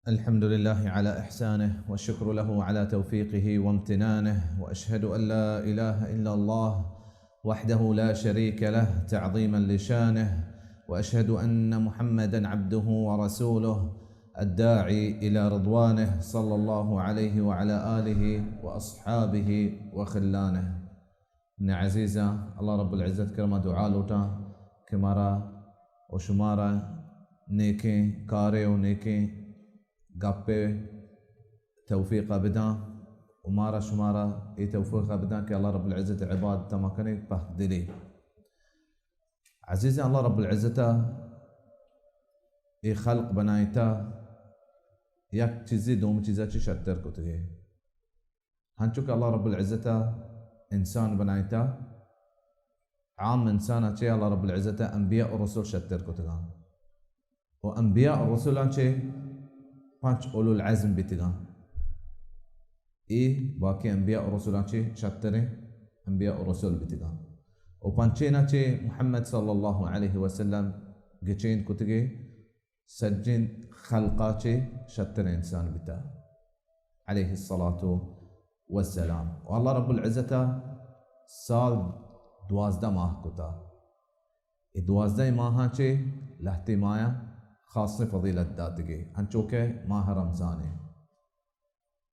الحمد لله على إحسانه، والشكر له على توفيقه وامتنانه، وأشهد أن لا إله إلا الله وحده لا شريك له تعظيما لشانه، وأشهد أن محمدا عبده ورسوله الداعي إلى رضوانه، صلى الله عليه وعلى آله وأصحابه وخلانه. منی عزیزاں، اللہ رب العزت کرما دعا لوٹاں کہ مارا و شمارا نیکیں کارے و نیکیں گپے توفیقا بداں و مارا شمارا اے توفیقا بداں کہ اللہ رب العزت عبادتا ما کنیں پہ دلی۔ عزیزاں، اللہ رب العزتا اے خلق بنائیتا، یک چیزی دومی چیزا چی شتر کتگے۔ ہنچو کہ اللہ رب العزت ء انسان بنائیتا، عام انسان ء چہ اللہ رب العزت ء انبیاء و رسل شتر کتگاں۔ و انبیاء و رسلاں چہ پنچ اولو العزم بیتگاں۔ اے باقی انبیاء و رسلاں چہ شتریں انبیاء و رسل بیتگاں۔ و پنچینا چہ محمد صلی اللہ علیہ وسلم گچین کتگے۔ سجین خلقا چہ شتر انسان بیتا، علیہ الصلاة والسلام۔ و اللہ رب العزت ء سال دوازدہ ماہ کتا۔ اے دوازدہ ماہاں چہ لہتے مایا خاص فضیلت داتگے، انچو کہ ماہ رمضان ہے۔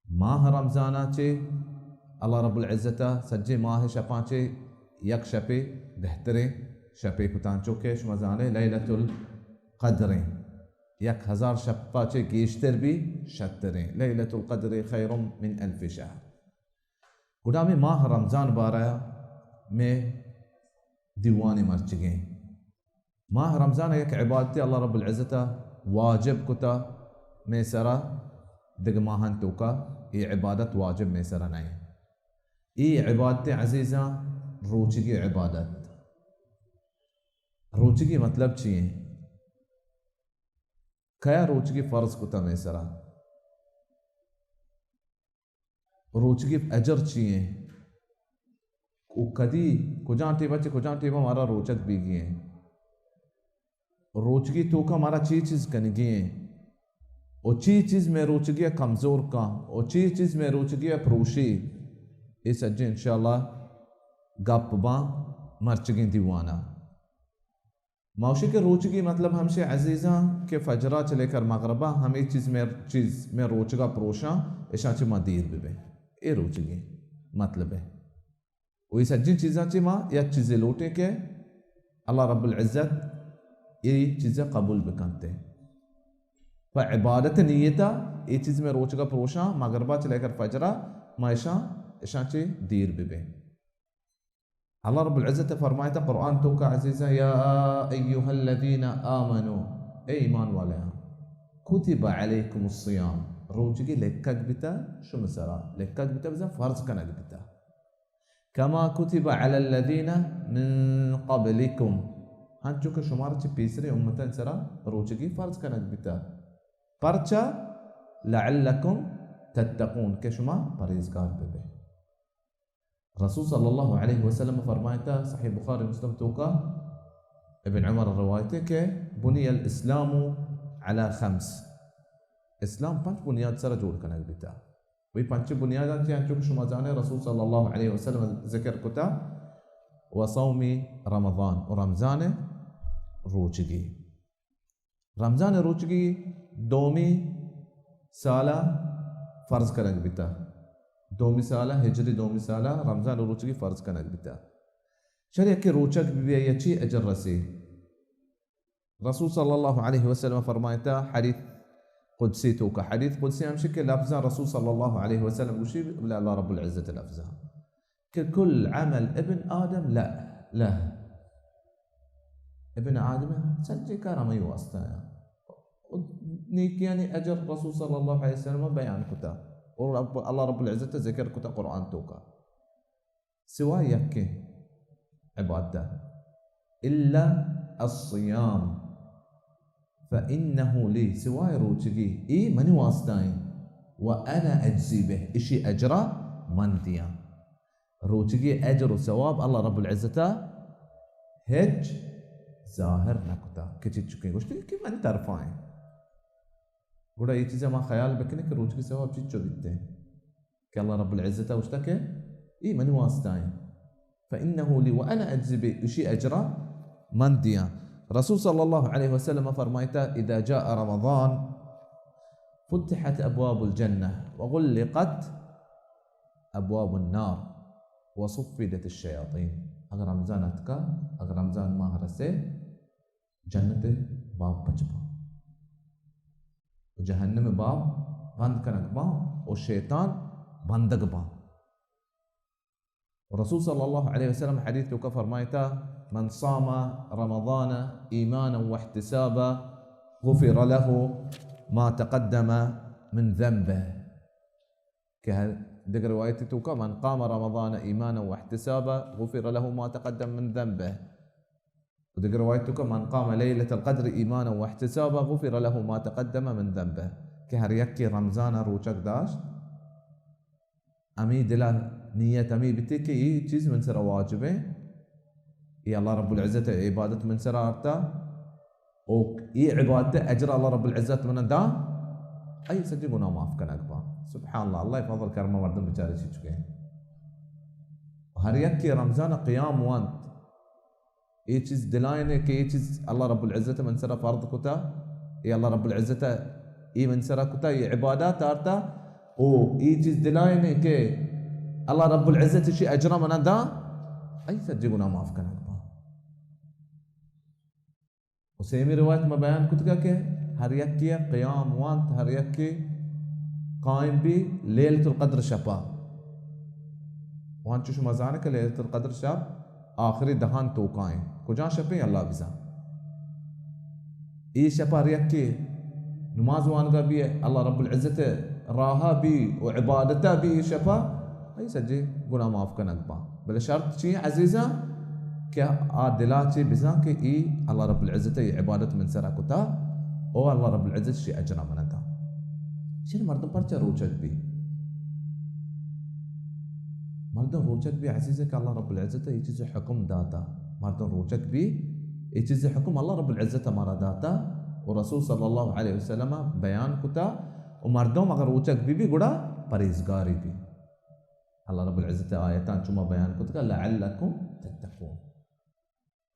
ماہ رمضان ء چہ اللہ رب العزت ء سجیں ماہ شپاں چہ یک شپے بہتریں شپے کتاں، چو کہ شما زانے لیلۃ القدر ہیں، یک ہزار شپ ء چہ گیشتر بھی شتریں۔ لیلۃ القدر خیر من الف شہر۔ گڑا ہمیں ماہ رمضان بارہ میں دیوانے مرچگیں۔ ماہ رمضان یک عبادتے اللہ رب العزت ء واجب کتا مئے سرا، دگہ ماہان توکا اے عبادت واجب مئے سرا نئے۔ اے عبادت عزیزاں، روچگی عبادت۔ روچگی مطلب چی ہیں؟ کیا روچگی فرض کتا مئے سرا؟ روچگی اجر چی ہیں؟ و کدی، کجان ٹیما چہ کجان ٹیما مارا روچگ بیگی ہیں؟ روچگی توکا مارا چی چیز کنگی ہیں؟ و چی چیز میں روچگی کمزور کاں؟ و چی چیز میں روچگی پروشی؟ اے سجے انشاءاللہ گپ باں مرچگیں دیوانا۔ ما گوشی کہ روچگی مطلب ہمشی عزیزاں کہ فجرا چہ لے کر مغربا ہمیں چیز میں، چیز میں روچگا پروشاں، اشاں چہ ما دیر ببیں۔ اے روچگی مطلب ہے۔ و اے سجیں چیزاں چہ ما یک چیزے لوٹیں کہ اللہ رب العزت اے چیزا قبول بکنتے۔ پہ عبادت نیتا اے چیز میں روچگا پروشاں، مغربا چہ لے کر فجرا ما اشاں، اشاں چہ دیر ببیں۔ اللہ رب العزت فرمائتا قرآن توکا عزیزاں، یا ایھا الذین آمنوا، اے ایمان والے ہاں، کتب علیکم الصیام، روچگی لکگ بیتا شما سرا، لکگ بیتا بزاں فرض کنگ بیتا، کما کتب علی الذین من قبلکم، ہنچو کہ شمار چہ پیسرے امتان سرا روچگی فرض کنگ بیتا، پرچا؟ لعلکم تتقون، کہ شما پرہیزگار ببے۔ رسول صلی اللہ علیہ وسلم فرمائتا صحیح بخاری مسلم توکا، ابن عمر روایت ہے کہ بنی الاسلام علی خمس، اسلام پنچ بنیاد سر جوڑ کنگ بیتا۔ وہی پنچ بنیاداں چہ انچو کہ شما زانے رسول صلی اللہ علیہ وسلم ذکر کتا، و صوم رمضان، و رمضان روچگی۔ رمضان روچگی دومی سالا فرض کنگ بیتا۔ دومی سالا، ہجری دومی سالا رمضان روچگی فرض کنگ بیتا۔ شر یکے روچگ ببی یا چی اجر رسی؟ رسول صلی اللہ علیہ وسلم فرمائتا حدیث قدسی توکا۔ حدیث قدسی ہمشی کہ لفظاں رسول صلی اللہ علیہ وسلم گوشی، بلے اللہ رب العزت لفظاں۔ کہ کل عمل ابن آدم له، له۔ ابن آدم سجے کار ہمائی واسطہ ہیں۔ نیکیانی اجر رسول صلی اللہ علیہ وسلم بیان کتا۔ اور رب، اللہ رب العزت ذکر کتا قرآن توکا۔ سوائے یکے عبادت۔ الا الصیام فانه لی، سوائے روچگی، اے منی واسطہ ہیں۔ وانا اجزی به، اشی اجرا من دیاں۔ روچگی اجر و ثواب اللہ رب العزت ہچ ظاہر نہ کتا کہ چی چکے گوشتے کہ من طرفا ہیں۔ گڑا اے چیزا ما خیال بکنیں کہ روچگی ثواب چیچو بیتے کہ اللہ رب العزت ء گوشتا کہ اے منی واسطہ ایں، فإنه لي وأنا أجزي به، اشی اجرا من دیاں۔ رسول صلی اللہ علیہ وسلم فرمائتا، إذا جاء رمضان فتحت أبواب الجنة وغلقت أبواب النار وصفدت الشياطين۔ اگر رمضان اتکا، اگر رمضان ماہ رسے، جنت ء باب پچ باں، و جہنم ء باب بند کنگ باں، و شیطان بندگ باں۔ و رسول صلی اللہ علیہ وسلم حدیث توکا فرمائتا، من صام رمضان ایمانا واحتسابا غفر له ما تقدم من ذنبه۔ کہ ہر دگہ روایت توکا، من قام رمضان ایمانا واحتسابا غفر له ما تقدم من ذنبه۔ و دگہ روایت توکا، من قام لیلة القدر ایمانا واحتسابا غفر له ما تقدم من ذنبه۔ کہ ہر یکے رمضان ء روچگ داشت، ہمے دل ء نیت ہمے بیتے کہ اے چیز من سرا واجب ایں، اے اللہ رب العزت ء عبادت من سرا آرتا، او اے عبادت ء اجر اللہ رب العزت من دا، اے سجے گناہ معاف کنگ با۔ سبحان اللہ، اللہ فضل کرم مردم بیچارے چی چکے۔ ہر یک کہ رمضان ء قیام وانت، اے چیز دلائنے کہ اے چیز اللہ رب العزت من سرا فرض کتا، اے اللہ رب العزت اے من سرا کتا، اے عبادات آرتا، او اے چیز دلائنے کہ اللہ رب العزت اشی اجرا منا دا، اے سجے گناہ معاف کنگ با۔ و سیمی روایت ما بیان کتگا کہ ہر یکے قیام وانت، ہر یکے قائم بی لیلۃ القدر شپا۔ وانچو شما زانے کہ لیلۃ القدر شپ آخری دہان توکائیں۔ کجا شپیں اللہ بزان۔ اے شپا ہر یکے نماز وانگا بی، اللہ رب العزت راہا بی و عبادتا بی اے شپا، اے سجے گناہ معاف کنگ باں۔ بلے شرط چی عزیزاں؟ کہ آ دلا چے بزاں کہ اے اللہ رب العزت ء عبادت من سرا کتا، او اللہ رب العزت شی اجرا من دا۔ شر مردم پرچا روچگ بی؟ مردم روچگ بی عزیز کہ اللہ رب العزت اے چیز حکم داتا۔ مردم روچگ بی، اے چیز حکم اللہ رب العزت مارا داتا و رسول صلی اللہ علیہ وسلم بیان کتا۔ و مردم اگر روچگ بی بی گڑا پرہیزگاری بی۔ اللہ رب العزت آیتاں چما بیان کتگ، لعلکم تتقون۔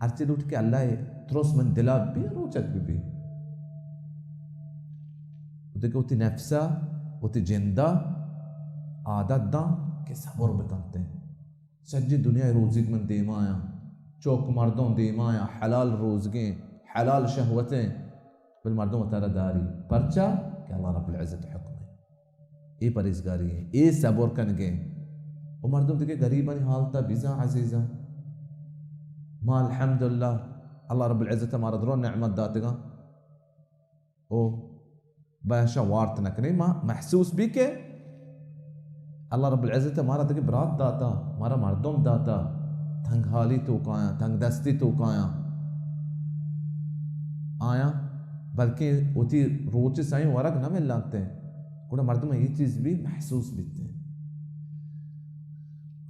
ہرچی لوٹ کہ اللہ ء ترس من دلا بی، روچگ بی بی۔ و دگہ وتی نفسا، وتی جندا عادت داں کہ صبر بکنتیں۔ سجی دنیا روزیگ من دیمایاں، چوک مردم دیمایاں، حلال روزگیں، حلال شہوتیں۔ بل مردم وتارا داری۔ پرچا؟ کہ اللہ رب العزت حکم ہے۔ اے پرہیزگاری ہے، اے صبر کنگے۔ و مردم دیگہ غریبانی حالتا بزاں عزیزاں۔ ما الحمدللہ اللہ رب العزت مارا درو نعمت داتگاں۔ او بہشا وارت نہ کنیں، ما محسوس بی کہ اللہ رب العزت مارا دگہ برات داتا، مارا مردم داتا، تنگ حالی توکایاں، تنگ دستی توکایاں آیاں، بلکہ وتی روچ سائیں ورگ نہ ملانتے، گڑا مردم یہ چیز بھی محسوس بیتے۔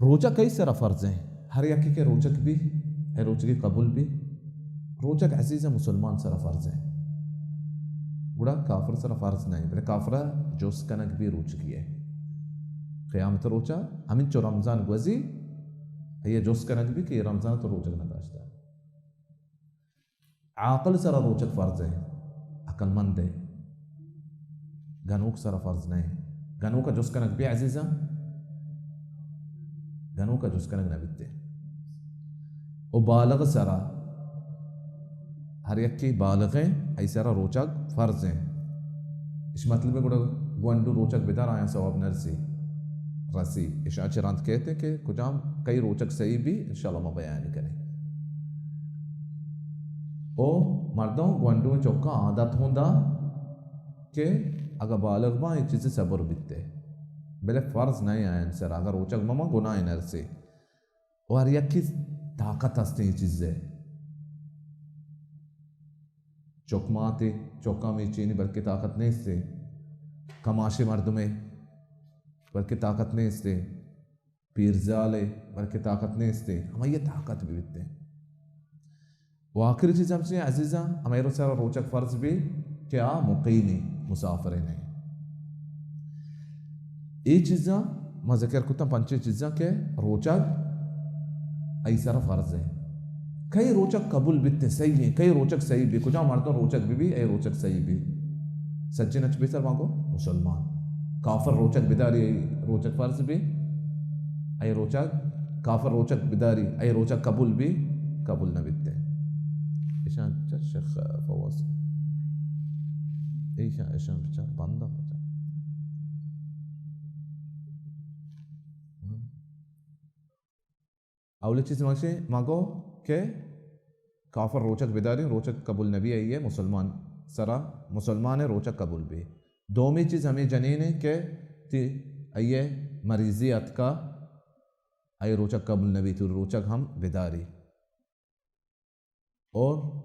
روچہ کئی سرا فرض ہیں؟ ہر یکے کہ روچک بی، اے روچگی قبول بی، روچگ عزیز مسلمان سرا فرض ہیں۔ گڑا کافر سرا فرض نہیں، بلے کافر جست کنگ بی روچگی ہے۔ قیامت روچا ہمینچو رمضان گوزی، یہ جست کنگ بی کہ یہ رمضان تو روچگ نہ داشتا۔ عاقل سرا روچگ فرض ہے، عقل مند ہے۔ گنوک سرا فرض نہیں۔ گنوک جست کنگ بی عزیزاں، گنوک جست کنگ نہ بیتے۔ و بالغ سرا، ہر یکی بالغ ہیں، ای سرا روچگ فرض ہیں۔ اش مطلب ہے گڑا گونڈو روچگ بدار آیاں ثواب نرسی۔ رسی۔ اشاں چہ رند کہتے کہ کجام کئی روچگ صحیح بی، انشاءاللہ ما بیانی کنیں۔ او مردم گونڈو چکا عادت ہوں دا کہ اگا بالغ باں یہ چیز صبر بیتے۔ بلے فرض نہیں آیان سر، اگر روچگ مما گناہ نرسی۔ و ہر یکی طاقت ہستیں یہ چیز ہے۔ چک ماتے، چکا میں چینی بلکہ طاقت نہیں استے۔ کماشے مردمے بلکہ طاقت نہیں استے۔ پیرزالے بلکہ طاقت نہیں استے۔ ہمیں یہ طاقت بھی بیتے۔ و آخری چیز ہم سے عزیزاں، ہمیں رو سر روچک فرض بھی کہ آ مقیمی مسافرے نہ۔ اے چیزاں ما ذکر کتاں، پنچیں چیزاں کہ روچگ ای سر فرض ہے۔ کئی روچگ قبول بیت صحیح ہیں، کئی روچگ صحیح بی، کجا مردم روچگ بی بی، اے روچگ صحیح بی۔ سجن اچ پیسر مانگو مسلمان۔ کافر روچگ بداری، اے روچگ فرض بی، اے روچگ، کافر روچگ بداری، اے روچگ قبول بی، قبول نہ بیت۔ ایشان چہ شیخ فواز۔ ایشان، ایشان بچار بندہ بچار۔ اولی چیز ما گوشیں، ما گو کہ کافر روچگ بداری، روچگ قبول نبی، آئی مسلمان سرا، مسلمان روچگ قبول بی۔ دومی چیز ہمیں جنین ہے کہ تی آئی مریضی اتکا، آئی روچگ قبول نبی، تو روچگ ہم بداری۔ اور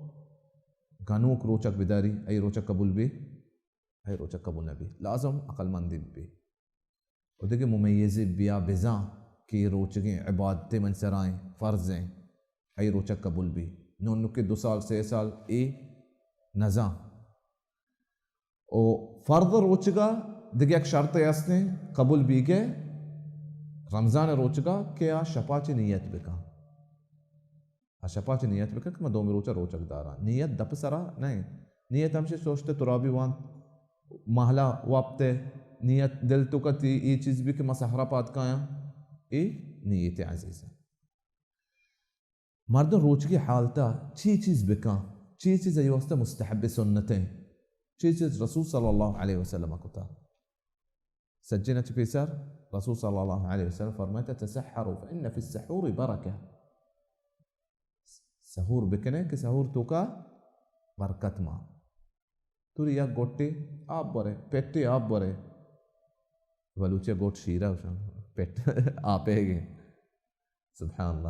گنوک روچگ بداری، آئی روچگ قبول بی، آئی روچگ قبول نبی۔ لازم عقل مندی بی۔ و دگہ ممیزی بیا بزاں کہ اے روچگیں عبادت من سرائیں فرض ہیں، آئی روچگ قبول بی۔ نون نکے دو سال، سے سال اے نزاں۔ او فرض روچگا دگہ یک شرطے ہستیں قبول بیگے، رمضان روچگا کہ آ شپا چہ نیت بکن۔ آ شپا چہ نیت بکن کہ من دومی روچا روچگ داراں۔ نیت دپ سرا نہ۔ نیت ہمشی سوچتے ترابی وانت، محلہ وپتے، نیت دل تو کتی اے چیز بی کہ من سحرا پاد کایاں۔ اے نیت عزیز ہے۔ مردم روچگی حالتا چی چیز بکن، چی چیز ای واسطہ مستحب سنتیں، چی چیز رسول صلی اللہ علیہ وسلم کتا۔ سجن چہ پیسر رسول صلی اللہ علیہ وسلم فرمائتا، تسحروا فإن في السحور برکہ۔ سحور بکنے کہ سحور توکا برکت ما۔ توری یک گوٹے آپ برے، پٹے آپ برے۔ بلوچی گوٹ شیرہ وشان، پٹ آپے گے۔ سبحان اللہ۔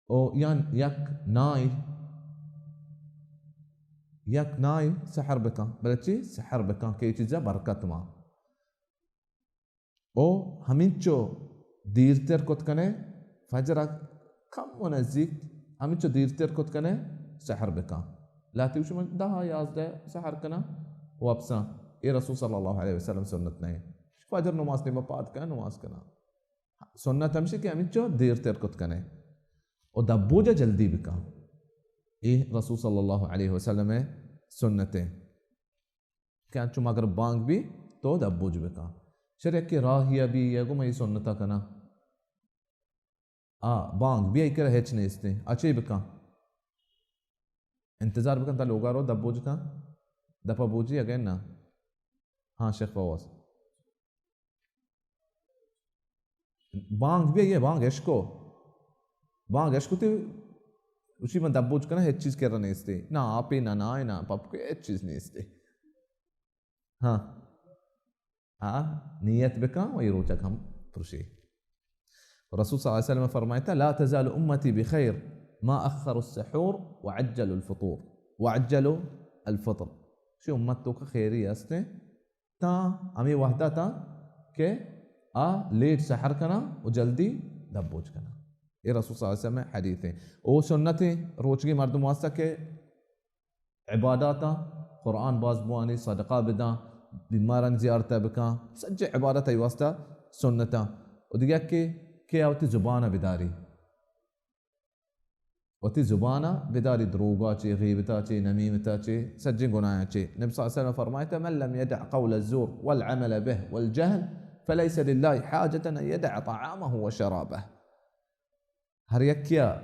او یان یک نائی، یک نائی سحر بکن، بلے چی سحر بکن کہ اے چیزا برکت ما۔ او ہمینچو دیرتر کت کنے، فجر کم و نزیک، ہمینچو دیرتر کت کنے سحر بکن۔ لاتی وش من دہ یازدہ سحر کنا وپساں، اے رسول صلی اللہ علیہ وسلم سنت نہیں۔ فجر نماز نیمہ پاد کن نماز کنا۔ سنت ہمشی کہ ہمینچو دیرتر کت کنے و دبوجا جلدی بکن۔ اے رسول صلی اللہ علیہ وسلم سنت ہے کہ انچو مغرب بانگ بی تو دبوج بکن۔ شر یکی راہی بی یا گو من اے سنتا کنا۔ آ بانگ بی ای کرا ہچ نیستے۔ آ چے بکن؟ انتظار بکن تا لوگا رو دبوج کن۔ دپا بوجی اگین نا۔ ہاں شیخ فواز۔ بانگ بی، اے بانگ اشکو۔ بانگ اشکو تے اسی من دبوج کنا ہچ چیز کرا نیستے۔ نہ آپے، نہ نائے، نہ پپکے، ہچ چیز نیستے۔ ہاں۔ ہاں، نیت بکن و اے روچگ ہم پرشی۔ رسول صلی اللہ علیہ وسلم فرمائتا، لا تزال امتی بخیر ما اخر السحور وعجل الفطور، وعجل الفطر۔ شی امت توکا خیری ہستیں، تاں ہمے وہدا تاں کہ آ لیٹ سحر کناں و جلدی دبوج کناں۔ اے رسول صلی اللہ علیہ وسلم حدیث ہیں۔ او سنت ہیں روچگی مردم واسطہ کہ عباداتاں، قرآن باز بوانی، صدقہ بداں، بیماران زیارت بکاں، سجے عبادت ای واسطہ سنتاں۔ و دیگہ کہ، کہ آ وتی زبان بداری۔ وتی زبانا بداری، دروگا چے، غیبتا چے، نمیمتا چے، سجیں گناہاں چے۔ نبی صلی اللہ علیہ وسلم فرمائتا، من لم يدع قول الزور والعمل به والجهل فليس لله حاجة أن يدع طعامه وشرابه۔ ہر یکیا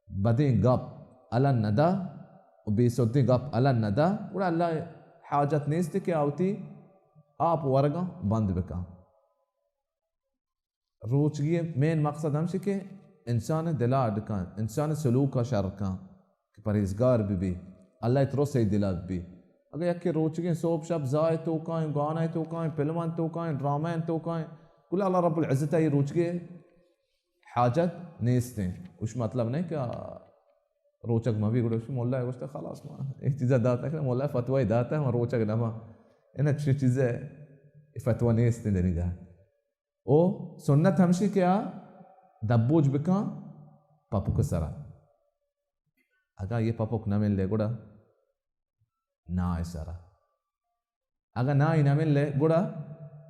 بدیں گپ الان ندا و بے سدیں گپ الان ندا، گڑا اللہ حاجت نیست کہ آ وتی آپ ورگاں بند بکن۔ روچگی مین مقصد ہمشی کہ انسان دلا اڈ کن، انسان سلوک شر کن، کہ پرہیزگار بہ بی، اللہ ترس ای دلا بہ بی۔ اگہ یکے روچگیں صبح شپ زاہ توکائیں، گانا توکائیں، فلمان توکائیں، ڈرامہ توکائیں، گڑا اللہ رب العزت ای روچگی حاجت نیستیں۔ اش مطلب نہیں کہ روچگ مہ بی، گڑا اش مولا گوشتا خلاص ما اے چیزا دات نہ، مولا فتوی داتا، ما روچگ نہ ما۔ انا چی چیزے فتوی نیستیں دنیگا۔ او سنت ہمشی کہ آ دبوج بکاں پپک سرا۔ اگاں یہ پپک نہ ملے گڑا نائے سرا۔ اگاں نائے نہ ملے، گڑا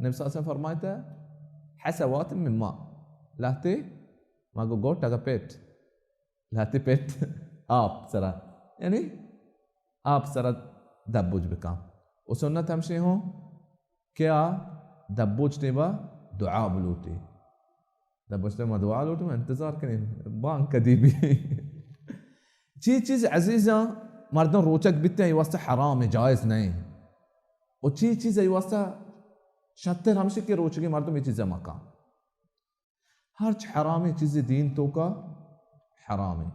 نبی صلی اللہ علیہ وسلم فرمائتا، حسوات من ماء، لہتے، ما گو گوٹ اگا پیٹ، لہتے پیٹ آپ سرا، یعنی آپ سرا دبوج بکاں۔ و سنت ہمشی ہوں کہ آ دبوج ٹیما دعا بلوٹی۔ دبوج ٹیما دعا لوٹی، ما انتظار کنیں بانگ کدی بی۔ چی چیز عزیزاں مردم روچگ بیتے، ای واسطہ حرام، جائز نہیں۔ و چی چیز ای واسطہ شتر ہمشی کہ روچگی مردم ای چیزا مکاں۔ ہرچ حرامیں چیزے دین توکا حرامیں،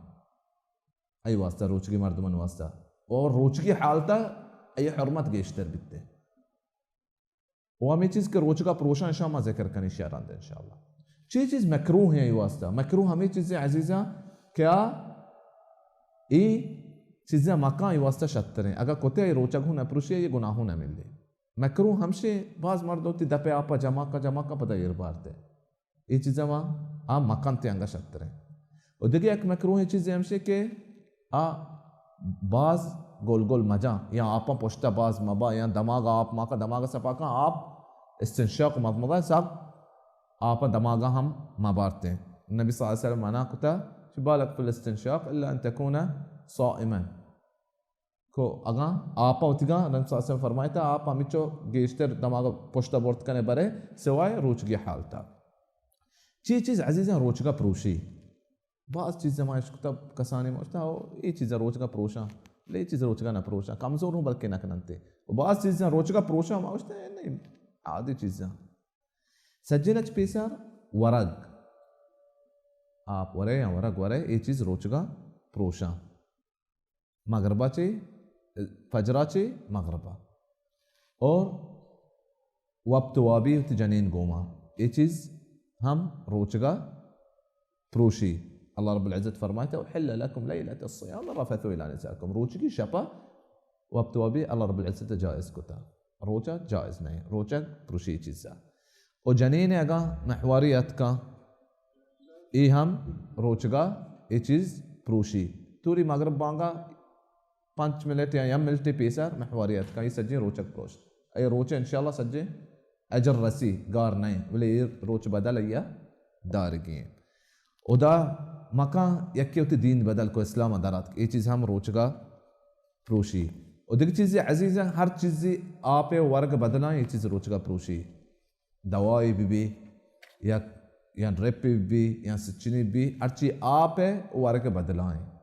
ای واسطہ روچگی مردمن واسطہ، اور روچگی حالتا ای حرمت گیشتر بیتے۔ و ہمیں چیز کہ روچگا پروشاں، شاما ذکر کنی شرند انشاءاللہ۔ چی چیز مکروہ ہیں ای واسطہ؟ مکروہ ہمیں چیزیں عزیزاں کہ آ ای چیزیں مکان ای واسطہ شتریں۔ اگا کتے ای روچگ ہوں نہ پروشی، یہ گناہ ہوں نہ ملی۔ مکروہ ہمشی باز مردم تی دپے آپا جمع کا، جمع کا پدا ایر بارتے۔ اے چیزاں ما آ مکن تے انگا شتریں۔ و دگہ یک مکروہیں چیزے ہمشی کہ آ باز گول گول مجاں، یا آپاں پشتا باز مبا، یا دماغ آپ ماکا، دماغ سپاکاں آپ استنشاق مضمضہ سب آپاں دماغا ہم مبارتیں۔ نبی صلی اللہ علیہ وسلم منع کتا کہ بالغ فی الاستنشاق الا ان تکون صائما۔ کو اگاں آپ وتیگاں، نبی صلی اللہ علیہ وسلم فرمائتا، آپ ہمچو گیشتر دماغ پشتا برت کنے برے، سوائے روچگی حالتا۔ چی چیز عزیزاں روچگا پروشی؟ باز چیز ما اشکتا کسانی ما اشتا، او اے چیز روچگا پروشاں، بلے اے چیز روچگا نہ پروشاں، کمزور ہوں بلکہ نہ کننتے۔ و باز چیز روچگا پروشاں ما اشتا، اے نہیں، عادی چیزاں۔ سجل اچ پیسر ورگ، آپ ورے یا ورگ ورے، اے چیز روچگا پروشاں۔ مغربا چے، فجرا چے مغربا۔ اور وپت وابی وتی جنین گوما۔ اے چیز ہم روچگا پروشی۔ اللہ رب العزت فرمائتا، احل لکم لیلۃ الصیام الرفث الی نسائکم۔ روچگی شپا وپت وابی اللہ رب العزت جائز کتا۔ روچا جائز نہیں، روچگ پروشی چیزا۔ و جنین اگاں مہواری اتکاں، اے ہم روچگا اے چیز پروشی۔ توری مغرب بانگا پنچ منٹ یا یک منٹ پیسر مہواری اتکاں، اے سجیں روچگ پروشت۔ اے روچ انشاءاللہ سجیں اجر رسی، گار نہیں، بلے اے روچ بدل ایا دارگی ہیں۔ ادا مکان یکی وتی دین بدل کو، اسلام در آتک، اے چیز ہم روچگا پروشی۔ و دگہ چیزی عزیزاں، ہر چیزی آپ ورگ بدلاں، اے چیز روچگا پروشی۔ دوائی بی بی، یا، یا ڈرپ بی بی، یا سچنی بی، ہرچی آپ ء ورگ بدلائیں۔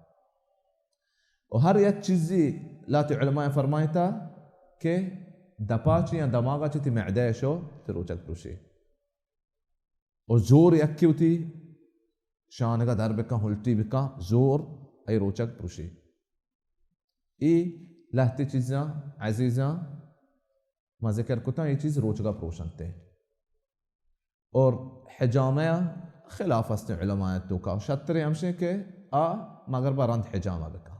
و ہر یک چیزی لہتے علماء فرمائتا کہ دپا چی یا دماغا چی تی معدہ شو تی روچگ پروشی۔ و زور یکی وتی شانگا در بکن، الٹی بکن، زور ای روچگ پروشی۔ ای لہتے چیزاں عزیزاں ما ذکر کتاں، اے چیز روچگا پروشنتے۔ اور حجامہ خلاف است علماء توکا، شترے ہمشے کہ آ مغربا رند حجامہ بکا۔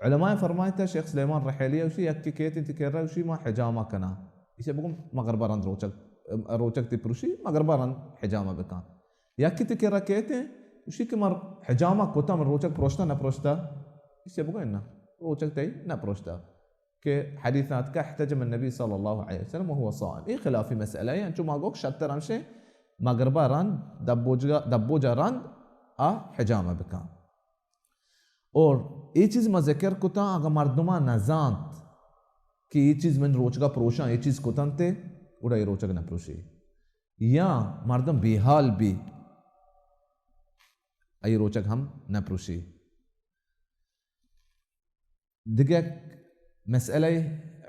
علماء فرمائتا، شیخ سلیمان رحیلی اوشی، یکی کیت انت کرا اوشی ما حجامہ کنا۔ اسے بگم مغربا رند روچگ، روچگ تی پروشی، مغربا رند حجامہ بکا۔ یکی تی کرا کیت، اوشی کہ مر حجامہ کتا، مر روچگ پروشتا نہ پروشتا؟ اسے بگو انا، روچگ تئی نہ پروشتا۔ کہ حدیث آتکا احتجم النبی صلی اللہ علیہ وسلم وهو صائم۔ اے خلافی مسئلہ ہے، انچو ما گوک شتر ہمشے مغربا رند، دبوجگا، دبوجا رند آ حجامہ بکن۔ اور اے چیز ما ذکر کتا، اگر مردمان نزانت کہ اے چیز من روچگا پروشاں، اے چیز کتنتے، گڑا اے روچگ نہ پروشی۔ یا مردم بے حال بی، اے روچگ ہم نہ پروشی۔ دگہ یک مسئلہ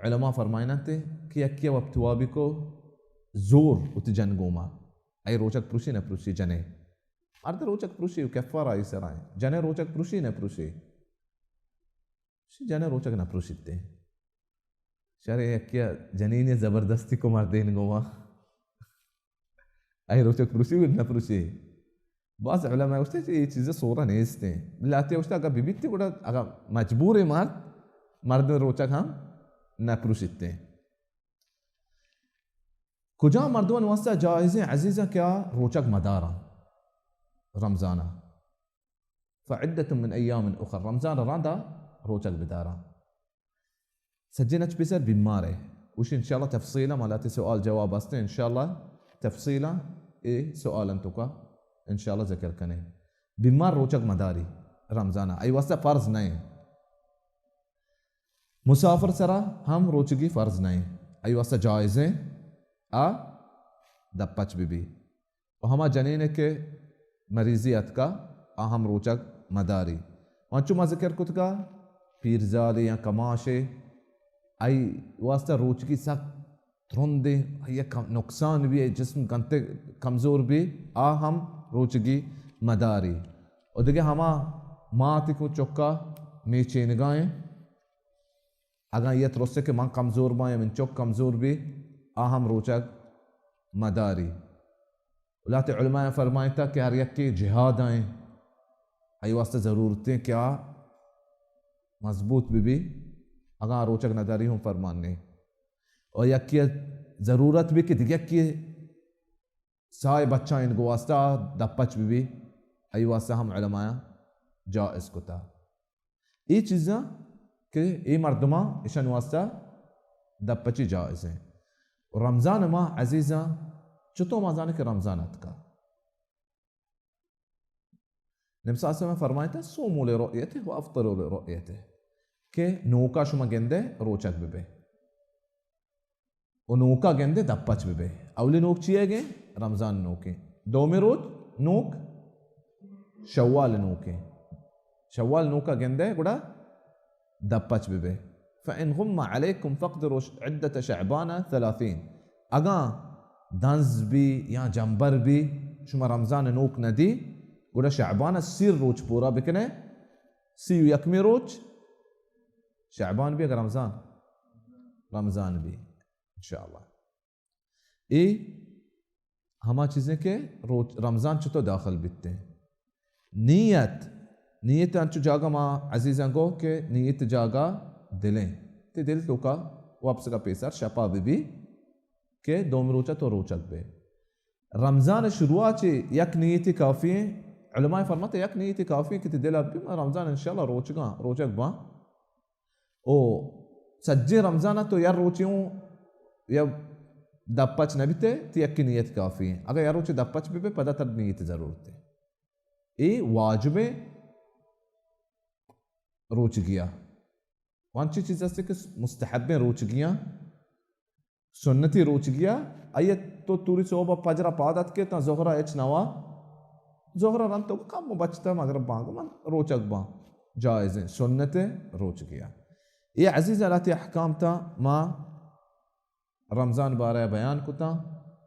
علماء فرمائنتے کہ یکی وپت وابی کو زور اتی جن گوما، ای روچگ پروشی نہ پروشی جنے؟ مرد روچگ پروشی و کفارہ ای سرائیں، جنے روچگ پروشی نہ پروشی؟ جنے روچگ نہ پروشیتے۔ شر یکی جنین زبردستی کو مردین گوما۔ ای روچگ پروشی و نہ پروشی؟ بعض علماء گوشتے کہ اے چیز سورہ نیستیں۔ لہتے گوشتے اگر ببیتے گڑا اگر مجبور مرد، مرد روچگ ہم نہ پروشیتے۔ کجا مردمان واسطہ جائزیں عزیزاں کہ آ روچگ مداراں رمضانا؟ فعدة من ایام اخر، رمضان رندا روچگ بداراں۔ سجین اچ پیسر بیمار ہے۔ اوش انشاءاللہ تفصیلا مالاتی سوال جواب ہستے، انشاءاللہ تفصیلا اے سوال انتوکا انشاءاللہ ذکر کنے۔ بیمار روچگ مداری رمضان، ای واسطہ فرض نہیں۔ مسافر سرا ہم روچگی فرض نہیں، ای واسطہ جائز ہیں، آ دپچ بی بی۔ و ہما جنین کہ مریضی اتکا، آ ہم روچگ مداری۔ و انچو ما ذکر کتگا، پیرزالے یا کماشے، آئی واسطہ روچگی سک ترندیں، آئی کم-، نقصان بھی، آئی جسم گنتے کمزور بھی، آ ہم روچگی مداری۔ و دگہ ہما ماتی کو چکا میچینگائیں، اگاں یہ ترسے کہ من کمزور باں یا من چک کمزور بھی، آ ہم روچگ مداری۔ لہتے علماء فرمائیتا کہ ہر یکے جہاد آئیں، آئی واسطہ ضرورت ہیں کہ آ مضبوط بی بی، اگاں روچگ نداری ہم فرمان نہیں۔ اور یکی ضرورت بھی کہ دیگه یکی سائے بچائیں گو واسطہ دپچ بی بی، آئی واسطہ ہم علماء جائز کتا۔ اے چیزاں کہ اے مردماں اشان واسطہ دپچی جائز ہیں۔ و رمضان ماہ عزیزاں چطور ما زانے کہ رمضان اتکا؟ نبی صلی اللہ علیہ وسلم فرمائیتا، "صوموا لرؤيته وافطروا لرؤيته"، کہ نوکا شما گندے روچگ ببے و نوکا گندے دپچ ببے۔ اولی نوک چی ہے گے؟ رمضان نوکیں۔ دومی روچ نوک شوال نوکیں۔ شوال نوکا گندے گڑا دپچ ببے۔ فإن غم عليكم فاقدروا عدة شعبان ثلاثين۔ اگاں دنز بی یا جمبر بی، شما رمضان نوک ندی، گڑا شعبان سیر روچ پورا بکنے، سی و یکمی روچ شعبان بی، اگر رمضان، رمضان بی، انشاءاللہ۔ اے ہما چیزیں کہ روچ، رمضان چطور داخل بیتے۔ نیت، نیت انچو جاگہ ما عزیزاں گو کہ نیت جاگہ دلیں۔ تی دل توکا وپسگا پیسر شپا بی بی کہ دومی روچا تو روچگ بے۔ رمضان شروعا چے یک نیتی کافی ہیں۔ علماء فرماتے یک نیتی کافی ہیں کہ تی دل بی، من رمضان انشاءاللہ روچگاں، روچگ باں۔ او سجیں رمضان تو یا روچی ہوں یا دپچ نبیتے، تی یکی نیت کافی ہیں۔ اگر یا روچی دپچ بی بے، پدا تر نیت ضرورت ہے۔ اے واجبیں روچگیا۔ وانچی چیز ہستے کہ مستحبیں روچگیاں، سنتی روچگیا، آئی تو توری صحبہ پجرا پاد اتکے تاں ظہرا اچ نوا، ظہرا رند تو کم بچتا مغرب بانگ من روچگ باں، جائزیں سنت روچگیا۔ اے عزیز لاتی احکام تا ما رمضان بارہ بیان کتا۔